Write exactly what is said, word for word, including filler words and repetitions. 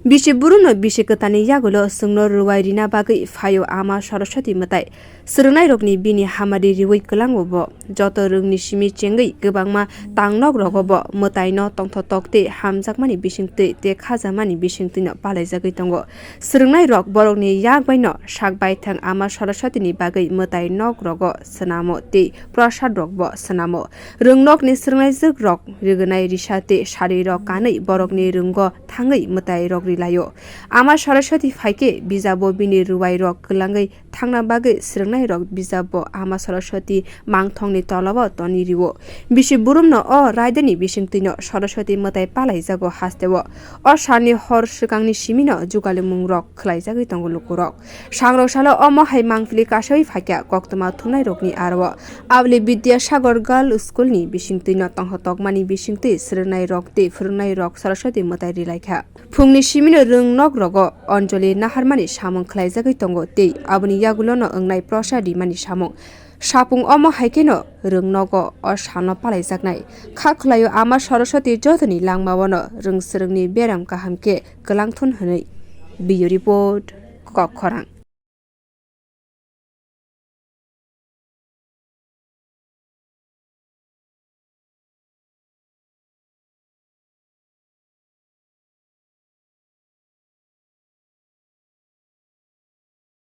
Bisi burumno bisi kwtalni yagulo chwngno rwai rina bagwi phaio Ama Saraswati mwtai. Swrwngnairokni bini hamari riwi kwlango bo. Joto rwngni simi chengwi kwbangma tangnok rogo bo mwtaino tongthotok tei hamjakmani bisingtwi tei khajamani bisingtwino palaijagwi tongo. Swrwngnairok borokni yak baino sak baithang Ama Saraswatini bagwi mwtai nok rogo swnamo tei prasad rokbo swnamo. Rwngnokni swrwngnaijwk rok rigunai risa tei sarirok kanwi borokni rwngo thangwi mwtairok rilaio. Ama Saraswati phaikhe bijabo bini rwai rok kwlangwi thangna bagwi swrwngnairok bijabo Ama Saraswati mangthongni tolao toni rio. Bisi burumno o raidani bisingtwino Saraswati mwtai palaijago hasteo. O salni hor swkangni simino jugalimung rok khwlaijagwi tongo lukurok. Sangrok salo omo hai mangpili kasawi phaikha koktwma thumnairokni aro. Aboni Bidyasagar Girls School ni bisingtwino tongthotokmani bisingtwi swrwngnairok tei phwrwngnairok Saraswati mwtai rilaikha. Phungni simino rwngnok rogo Anjali naharmani samung khwlaijagwi tongo tei aboni yagulono wngnai prasad rimani samung. Sapung omo hai kheno rwngnogo o salno palaijaknai. Kha khwlaio Ama Saraswati jotoni langmaono rwng swrwngni beram kaham khe kwlangthun hwnwi. Bureau Report, Kokkhorang.